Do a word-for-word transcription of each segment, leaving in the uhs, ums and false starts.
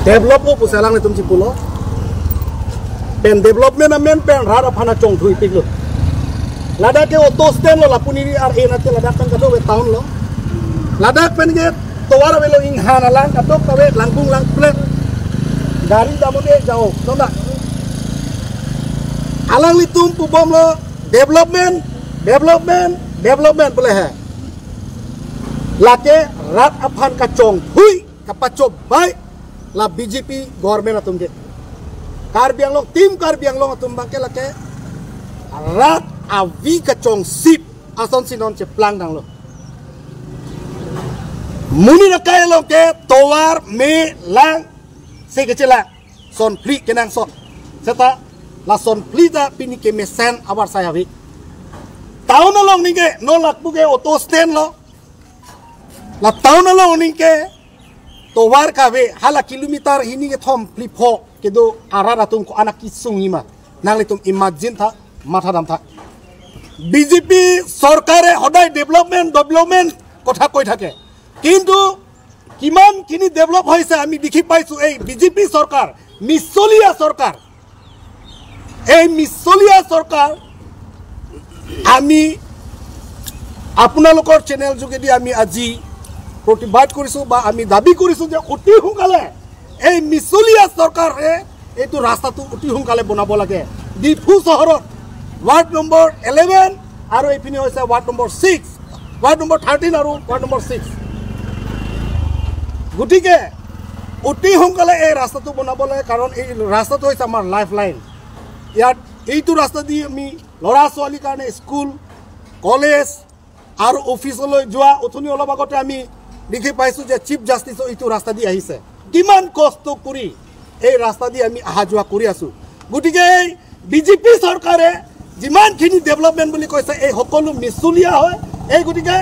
Develop lo pusi alanglitum chipulo. Pen development amen pen rat aphan achongthui piklo. Ladak ke auto stand lo, lapu neli ar-e nat ke ladak pen kadokave town lo. Ladak pen ke tovar avelo, inghan alang kadokave langkung langplek. Gari damode jao, tona. Alanglitum pubomlo development, development, development pule he. Lake rat aphan kachongthui, kapachobei la B J P government atum ke. Karbi Anglong, Team Karbi Anglong atum abang ke lake rat avi kachongsip asonsi non cheplangdanglo. Monit akai along ke tovar, me, lang si kechelang. Son phli kenangsot. Seta la son phli ta pini kemesen avarsai ave. Town along ningke, non lapu ke auto stand lo. La town along ningke tovar kave, hala kilometer hini kethom phli pho kedo arat atum ko-an akisung hima. Nanglitum imagine tha, matha dam tha. B J P sorkare hodai development, development kotha koi thake. Kintu kiman khini develop hoise ami dekhi paisu ei B J P sorkar, misolia sorkar. এই মিছলীয়া চৰকাৰ আমি আপোনালোকৰ চেনেল যোগেদি আমি আজি প্ৰতিবাদ কৰিছো বা আমি দাবী কৰিছো যে অতি সোনকালে এই মিছলীয়া চৰকাৰে এইটো ৰাস্তাটো অতি সোনকালে বনাব লাগে। ডিফু চহৰত ৱাৰ্ড নম্বৰ ইলেভেন আৰু এইপিনে হৈছে ward number six, ward number thirteen আৰু ৱাৰ্ড নম্বৰ ছিক্স। গতিকে অতি সোনকালে এই ৰাস্তাটো বনাব লাগে, কাৰণ এই ৰাস্তাটো হৈছে আমাৰ লাইফ লাইন। ইয়াত এইটো ৰাস্তা দি আমি ল'ৰা ছোৱালীৰ কাৰণে স্কুল, কলেজ আৰু অফিচলৈ যোৱা, অথনি অলপ আগতে আমি দেখি পাইছো যে চিফ জাষ্টিছো এইটো ৰাস্তা দি আহিছে। কিমান কষ্ট কৰি এই ৰাস্তা দি আমি অহা যোৱা কৰি আছো। গতিকে এই বি জে পি চৰকাৰে যিমানখিনি ডেভেলপমেণ্ট বুলি কৈছে, এই সকলো মিছলীয়া হয়। এই গতিকে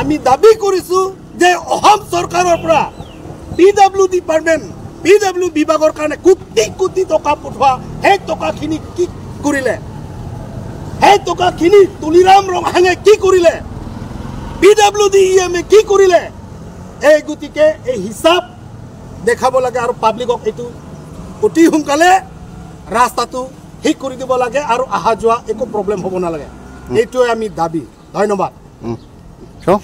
আমি দাবী কৰিছো যে অসম চৰকাৰৰ পৰা P W department, P W বিভাগৰ কাৰণে কোটি কোটি টকা পঠোৱা, সেই টকাখিনি কি কৰিলে? সেই টকাখিনি তুলিৰাম ৰংহাঙে কি কৰিলে? P W D E M A কি কৰিলে? এই গতিকে এই হিচাপ দেখাব লাগে আৰু পাব্লিকক এইটো অতি সোনকালে ৰাস্তাটো ঠিক কৰি দিব লাগে আৰু অহা যোৱা একো প্ৰব্লেম হ'ব নালাগে। এইটোৱে আমি দাবী। ধন্যবাদ। উম। চাওক,